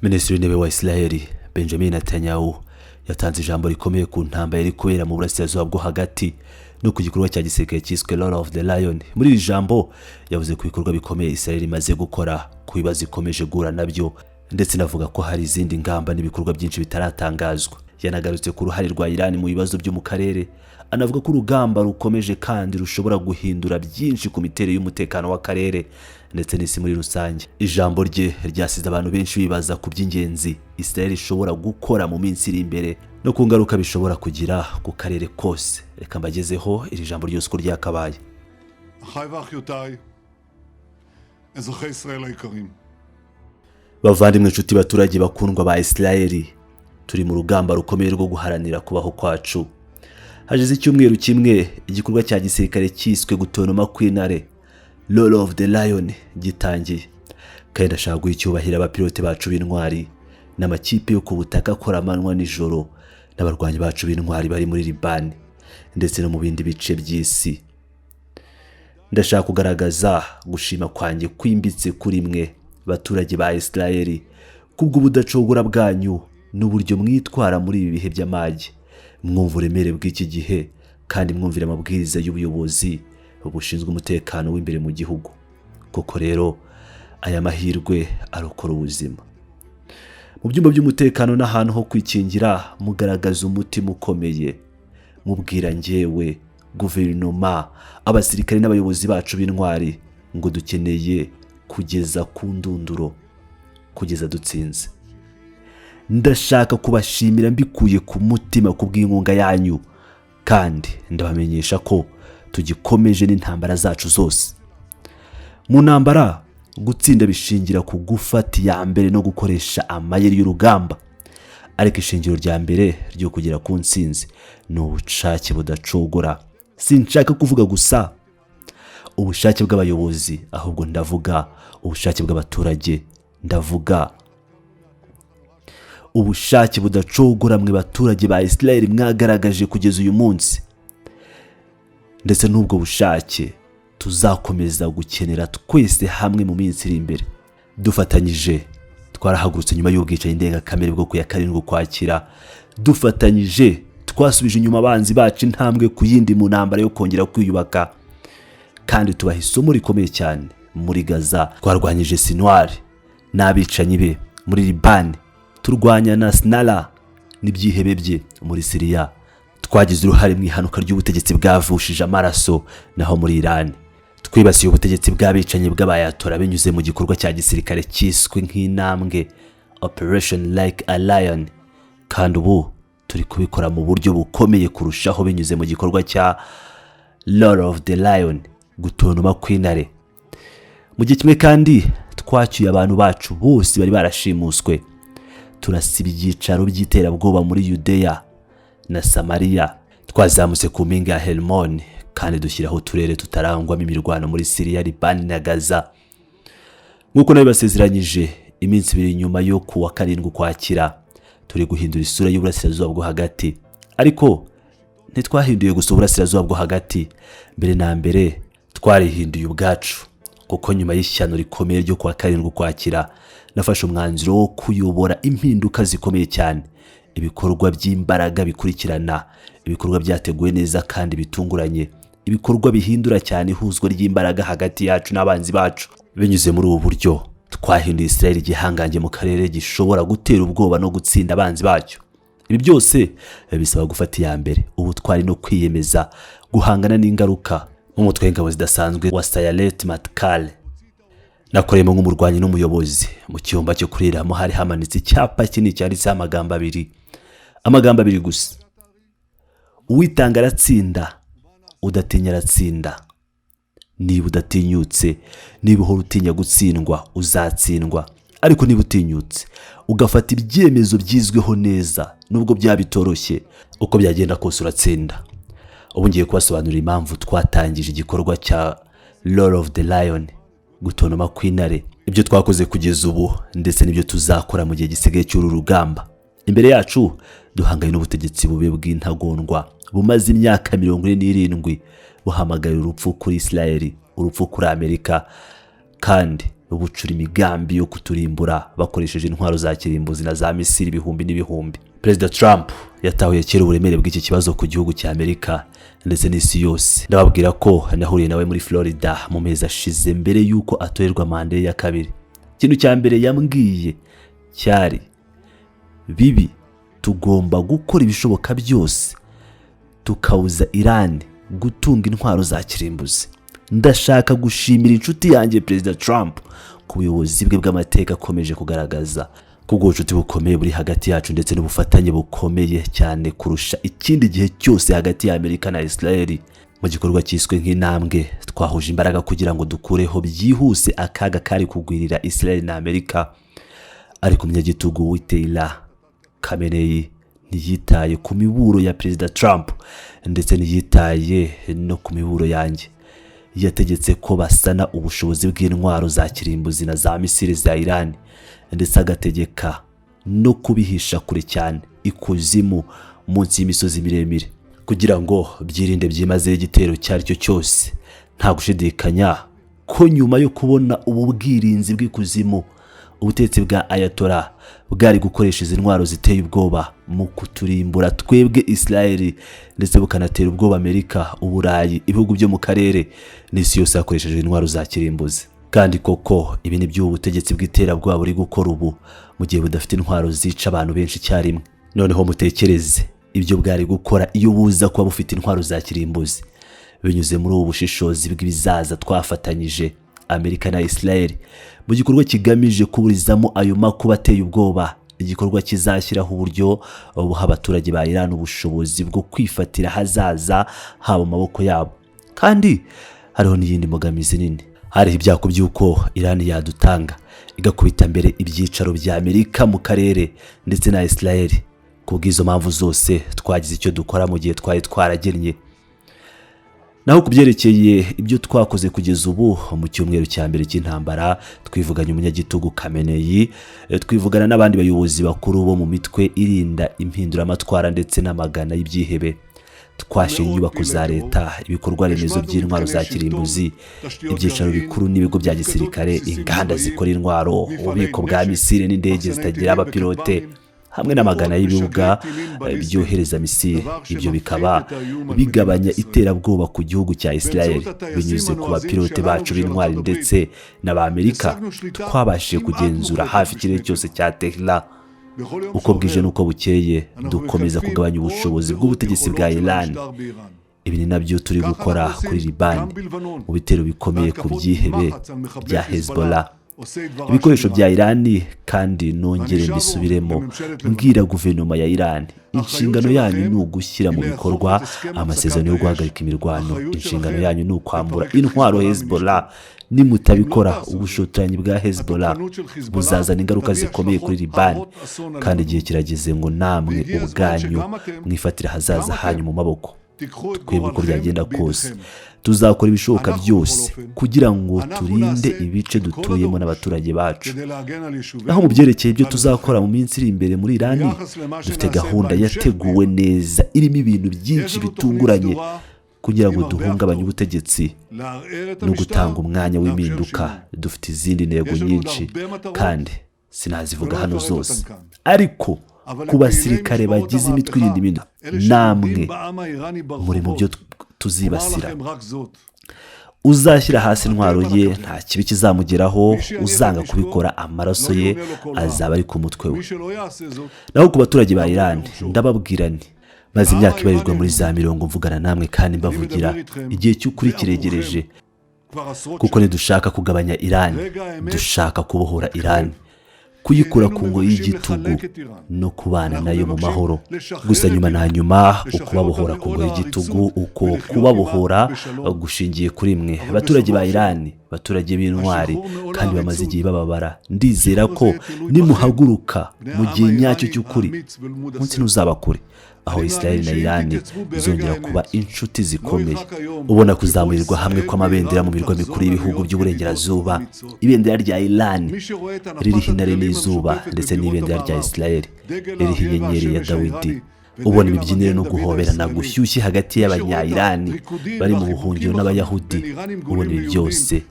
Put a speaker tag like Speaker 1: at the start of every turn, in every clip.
Speaker 1: Minisitiri w'Intebe wa Israel Benjamin Netanyahu yatanze ijambo rikomeye ku ntambara iri kubera mu Burasirazuba bwo Hagati no ku gikorwa cya gisirikare cyiswe Roar of the Lion. Muri iri jambo yavuze ku bikorwa bikomeye Israel imaze gukora, ku bibazo ikomeje guhura nabyo, ndetse navuga ko hari izindi ngamba n'ibikorwa byinshi bitaratangazwa. Yanagarutse ku ruhare rwa Iran mu bibazo byo mu karere, anavuga ko urugamba rukomeje kandi rushobora guhindura byinshi ku miterere y'umutekano w'akarere ndetse n'isi muri rusange. Ijambo rye ryasize abantu benshi bibaza ku by'ingenzi Israel ishobora gukora mu minsi iri imbere no ku ngaruka bishobora kugira ku karere kose. Reka mbagezeho iri jambo ryose uko ryakabaye.
Speaker 2: אחיי ואחיותיי, אזרחי ישראל היקרים,
Speaker 1: Bavandimwe, inshuti, baturage bakundwa ba Israel, turi mu rugamba rukomeye rwo guharanira kubaho kwacu. Hashize icyumweru kimwe igikorwa cya gisirikare cyiswe Gutontoma kw'Intare, Roar of the Lion, gitangiye, kandi ndashaka guha icyubahiro abapilote bacu b'intwari n'amakipe yo ku butaka akora amanywa nijoro n'abarwanyi bacu b'intwari bari muri Libani ndetse no mu bindi bice by'isi. Ndashaka kugaragaza gushima kwanjye kwimbitse kuri mwe, baturage ba Israel, kubw'ubudacogora bwanyu n'uburyo mwitwara muri ibi bihe by'amage, mwumva uburemere bw'iki gihe kandi mwumvira amabwiriza y'ubuyobozi bushinzwe umutekano w'imbere mu gihugu. Koko rero, aya mahirwe arokora ubuzima. Mu byumba by'umutekano n'ahantu ho kwikingira, mugaragaza umutima ukomeye, mubwira njyewe, guverinoma, abasirikare n'abayobozi bacu b'intwari ngo dukeneye kugeza ku ndunduro, kugeza dutsinze. Ndashaka kubashimira mbikuye ku mutima ku bw'inkunga yanyu, kandi ndabamenyesha ko tugikomeje n'intambara zacu zose. Mu ntambara, gutsinda bishingira ku gufata iya mbere no gukoresha amayeri y'urugamba, ariko ishingiro rya mbere ryo kugera ku ntsinzi ni ubushake budacogora. Sinshaka kuvuga gusa ubushake bw'abayobozi, ahubwo ndavuga ubushake bw'abaturage. Ndavuga ubushake budacogora mwe baturage ba Israel mwagaragaje kugeza uyu munsi, ndetse n'ubwo bushake tuzakomeza gukenera twese hamwe mu minsi iri imbere. Dufatanyije twarahagurutse nyuma y'ubwicanyi ndengakamere bwo ku ya 7 Ukwakira. Dufatanyije twasubije inyuma abanzi bacu intambwe ku yindi mu ntambara yo kongera kwiyubaka, kandi tubaha isomo rikomeye cyane. Muri Gaza twarwanyije Sinwar n'abicanyi be, muri Libani turwanya Nasrallah n'ibyihebe bye, muri Siriya twagize uruhare mu ihanuka ry'ubutegetsi bwavushije amaraso, naho muri Irani twibasiye ubutegetsi bw'abicanyi bw'abayatora binyuze mu gikorwa cya gisirikare cyiswe Nk'Intambwe, Operation Like a Lion, kandi ubu turi kubikora mu buryo bukomeye kurushaho binyuze mu gikorwa cya Roar of the Lion, Gutontoma kw'Intare. Mu gihe kimwe kandi twacyuye abantu bacu bose bari barashimuswe, turasiba ibyicaro by'iterabwoba muri Yudeya na Samariya, twazamutse ku mpinga ya Hermon kandi dushyiraho uturere tutarangwamo imirwano muri Siriya, Libani na Gaza. Nk'uko nabibasezeranyije iminsi 2 nyuma yo ku wa 7 Ukwakira, turi guhindura isura y'Uburasirazuba bwo Hagati. Ariko ntitwahinduye gusa Uburasirazuba bwo Hagati. Mbere na mbere twarihinduye ubwacu, kuko nyuma y'ishyano rikomeye ryo ku wa 7 Ukwakira nafashe umwanzuro wo kuyobora impinduka zikomeye cyane, ibikorwa by'imbaraga bikurikirana, ibikorwa byateguwe neza kandi bitunguranye, ibikorwa bihindura cyane ihuzwa ry'imbaraga hagati yacu n'abanzi bacu. Binyuze muri ubu buryo, twahinduye Israel igihangange mu karere gishobora gutera ubwoba no gutsinda abanzi bacyo. Ibi byose bisaba gufata iya mbere, ubutwari no kwiyemeza guhangana n'ingaruka. Nk'umutwe w'ingabo zidasanzwe wa Sayeret Matkal nakoreyemo nk'umurwanyi n'umuyobozi, mu cyumba cyo kuriramo hari hamanitse icyapa kinini cyanditseho amagambo abiri, amagambo abiri gusa: "Uwitanga aratsinda, udatinya aratsinda." Niba udatinyutse, niba uhora utinya gutsindwa, uzatsindwa. Ariko niba utinyutse ugafata ibyemezo byizweho neza, nubwo byaba bitoroshye, uko byagenda kose uratsinda. Ubu ngiye kubasobanurira impamvu twatangije igikorwa cya Roar of the Lion, Gutontoma kw'Intare, ibyo twakoze kugeza ubu ndetse n'ibyo tuzakora mu gihe gisigaye cy'uru rugamba. Imbere yacu duhanganye n'ubutegetsi bubi bw'intagondwa bumaze imyaka 47 buhamagarira urupfu kuri Israel, urupfu kuri Amerika, kandi Bucura imigambi yo kuturimbura bakoresheje intwaro za kirimbuzi na za misiri ibihumbi n'ibihumbi. Perezida Trump yatahuye kera uburemere bw'iki kibazo ku gihugu cya Amerika ndetse n'isi yose. Ndababwira ko nahuriye nawe muri Florida mu mezi ashize, mbere y'uko atorerwa manda ye ya kabiri. Ikintu cya mbere yambwiye cyari: "Bibi, tugomba gukora ibishoboka byose tukabuza Iran gutunga intwaro za kirimbuzi." Ndashaka gushimira inshuti yanjye Perezida Trump ku buyobozi bwe bw'amateka akomeje kugaragaza, kubwo bucuti bukomeye buri hagati yacu ndetse n'ubufatanye bukomeye cyane kurusha ikindi gihe cyose hagati ya Amerika na Israel. Mu gikorwa cyiswe nk'intambwe, twahuje imbaraga kugira ngo dukureho byihuse akaga kari kugwirira Israel na Amerika. Ariko umunyagitugu w'Iteyira Khamenei ntiyitaye ku miburo ya Perezida Trump, ndetse ntiyitaye no ku miburo yanjye. Yategetse ko basana ubushobozi bw'intwaro za kirimbuzi na za misiri za Iran, ndetse agategeka no kubihisha kure cyane ikuzimu munsi y'imisozi miremire, kugira ngo byirinde byimazeyo igitero icyo ari cyo cyose. Nta gushidikanya ko nyuma yo kubona ubu bwirinzi bw'ikuzimu, ubutegetsi bwa Ayatollah bwari gukoresha izi ntwaro ziteye ubwoba mu kuturimbura twebwe Israel, ndetse bukanatera ubwoba Amerika, Uburayi, ibihugu byo mu karere n'isi yose hakoreshejwe intwaro za kirimbuzi. Kandi koko ibi ni by'ubu butegetsi bw'iterabwoba buri gukora ubu, mu gihe budafite intwaro zica abantu benshi icyarimwe. Noneho mutekereze ibyo bwari gukora iyo buza kuba bufite intwaro za kirimbuzi. Binyuze muri ubu bushishozi bw'ibizaza, twafatanyije, Amerika na Israel, mu gikorwa kigamije kuburizamo ayo makuba ateye ubwoba, igikorwa kizashyiraho uburyo buha abaturage ba Iran ubushobozi bwo kwifatira ahazaza habo mu maboko yabo. Kandi hariho n'iyindi mbogamizi nini: hariho ibyago by'uko Iran yadutanga igakubita mbere ibyicaro bya Amerika mu karere ndetse na Israel. Ku bw'izo mpamvu zose, twagize icyo dukora mu gihe twari twaragennye. Naho ku byerekeye ibyo twakoze kugeza ubu, mu cyumweru cya mbere cy'intambara twivuganye umunyagitugu Khamenei, twivugana n'abandi bayobozi bakuru bo mu mitwe irinda impinduramatwara ndetse n'amagana y'ibyihebe. Twashenye inyubako za leta, ibikorwa remezo by'intwaro za kirimbuzi, ibyicaro bikuru n'ibigo bya gisirikare, inganda zikora intwaro, ububiko bwa misile n'indege zitagira abapilote, hamwe n'amagana y'ibibuga byohereza misile. Ibyo bikaba bigabanya iterabwoba ku gihugu cya Israel. Binyuze ku bapilote bacu b'intwari ndetse n'Abamerika, twabashije kugenzura hafi ikirere cyose cya Tehran. Uko bwije n'uko bukeye, dukomeza kugabanya ubushobozi bw'ubutegetsi bwa Iran. Ibi ni nabyo turi gukora kuri Libani mu bitero bikomeye ku byihebe bya Hezbollah, ibikoresho bya Irani. Kandi nongere mbisubiremo mbwira guverinoma ya Irani: inshingano yanyu ni ugushyira mu bikorwa amasezerano yo guhagarika imirwano. Inshingano yanyu ni ukwambura intwaro Hezbollah. Nimutabikora, ubushotoranyi bwa Hezbollah buzazana ingaruka zikomeye kuri Libani. Kandi igihe kirageze ngo namwe ubwanyu mwifatire ahazaza hanyu mu maboko. Twebwe, uko byagenda kose, tuzakora ibishoboka byose kugira ngo turinde ibice dutuyemo n'abaturage bacu. Naho mu byerekeye ibyo tuzakora mu minsi iri imbere muri Irani, dufite gahunda yateguwe neza irimo ibintu byinshi bitunguranye kugira ngo duhungabanye ubutegetsi no gutanga umwanya w'impinduka. Dufite izindi ntego nyinshi kandi sinazivuga hano zose. Ariko ku basirikare bagize imitwe irinda impinduka, namwe muri mu byo tuzibasira. Uzashyira hasi intwaro ye nta kibi kizamugeraho. Uzanga kubikora, amaraso ye azaba ari ku mutwe we. Naho ku baturage ba Irani, ndababwira nti: maze imyaka ibarirwa muri za mirongo mvugana namwe kandi mbavugira. Igihe cy'ukuri kiregereje, kuko ntidushaka kugabanya Irani, dushaka kubohora Irani, kuyikura ku ngoyi y'igitugu no kubana nayo mu mahoro. Gusa nyuma na nyuma, ukubabohora ku ngoyi y'igitugu, uko kubabohora gushingiye kuri mwe, abaturage ba Irani, abaturage b'intwari kandi bamaze igihe bababara. Ndizera ko nimuhaguruka mu gihe nyacyo cy'ukuri, umunsi ntuzaba kure aho Israel na Irani zongera kuba inshuti zikomeye. Ubona kuzamurirwa hamwe kw'amabendera mu mirwa mikuru y'ibihugu by'uburengerazuba, ibendera rya Irani ririho intare n'izuba, ndetse n'ibendera rya Israel ririho inyenyeri ya Dawidi. Ubona imibyinire no guhoberana gushyushye hagati y'Abanyayirani bari mu buhungiro n'Abayahudi. Ubona ibi byose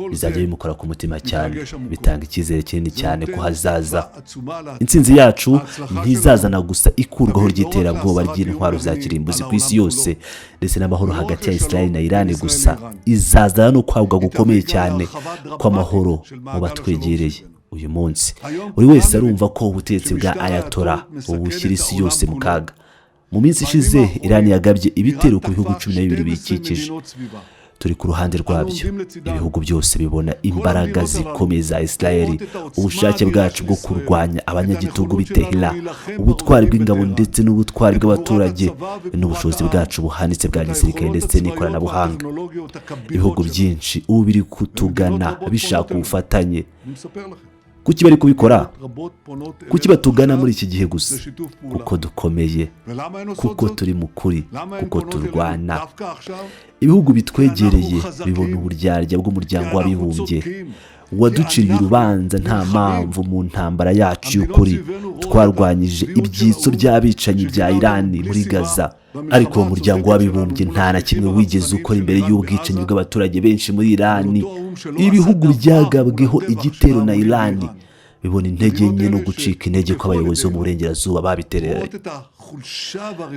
Speaker 1: bizajya bimukora ku mutima cyane, bitanga icyizere kinini cyane ko hazaza. Intsinzi yacu ntizazana gusa ikurwaho ry'iterabwoba ry'intwaro za kirimbuzi ku isi yose ndetse n'amahoro hagati ya Israel na Irani gusa, izazana no kwaguka gukomeye cyane kw'amahoro mu batwegereye. Uyu munsi buri wese arumva ko ubutegetsi bwa Ayatollah bushyira isi yose mu kaga. Mu minsi ishize, Irani yagabye ibitero ku bihugu 12 biyikikije. Turi ku ruhande rwabyo. Ibihugu byose bibona imbaraga zikomeye za Israel, ubushake bwacu bwo kurwanya abanyagitugu b'i Tehran, ubutwari bw'ingabo ndetse n'ubutwari bw'abaturage, n'ubushobozi bwacu buhanitse bwa gisirikare ndetse n'ikoranabuhanga. Ibihugu byinshi ubu biri kutugana bishaka ubufatanye. Kuki bari kubikora? Kuki batugana muri iki gihe gusa? Kuko dukomeye, kuko turi mu kuri, kuko turwana. Ibihugu bitwegereye bibona uburyarya bw'Umuryango w'Abibumbye waduciriye urubanza nta mpamvu mu ntambara yacu y'ukuri. Twarwanyije ibyitso by'abicanyi bya Irani muri Gaza, ariko uwo Muryango w'Abibumbye nta na kimwe wigeze ukora imbere y'ubwicanyi bw'abaturage benshi muri Irani. Ibihugu byagabweho igitero na Irani bibona intege nke no gucika intege kw'abayobozi bo mu Burengerazuba babitereranye.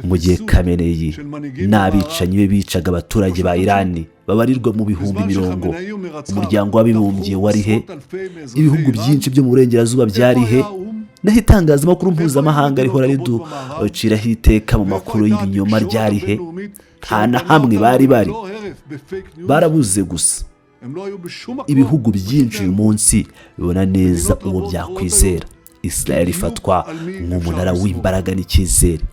Speaker 1: Mu gihe Khamenei n'abicanyi be bicaga abaturage ba Irani babarirwa mu bihumbi mirongo, Umuryango w'Abibumbye wari he? Ibihugu byinshi byo mu Burengerazuba byari he? Naho itangazamakuru mpuzamahanga rihora riduciraho iteka mu makuru y'ibinyoma ryari he? Nta na hamwe bari bari, barabuze gusa. Ibihugu byinshi uyu munsi bibona neza uwo byakwizera. Israel ifatwa nk'umunara w'imbaraga n'icyizere.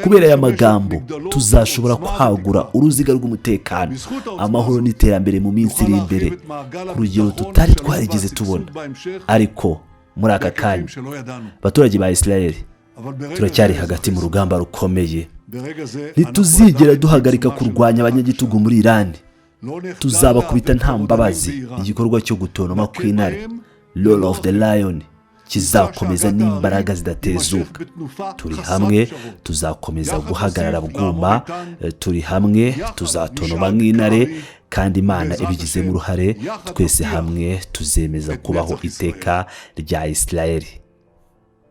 Speaker 1: Kubera aya magambo, tuzashobora kwagura uruziga rw'umutekano, amahoro n'iterambere mu minsi iri imbere ku rugero tutari twarigeze tubona. Ariko muri aka kanya, abaturage ba Israel, turacyari hagati mu rugamba rukomeye. Ntituzigera duhagarika kurwanya abanyagitugu muri Irani. Tuzabakubita nta mbabazi. Igikorwa cyo gutontoma kw'intare, Roar of the Lion, kizakomeza n'imbaraga zidatezuka. Turi hamwe, tuzakomeza guhagarara bwuma. Turi hamwe, tuzatontoma nk'intare, kandi Imana ibigizemo uruhare, twese hamwe tuzemeza kubaho iteka rya Israel.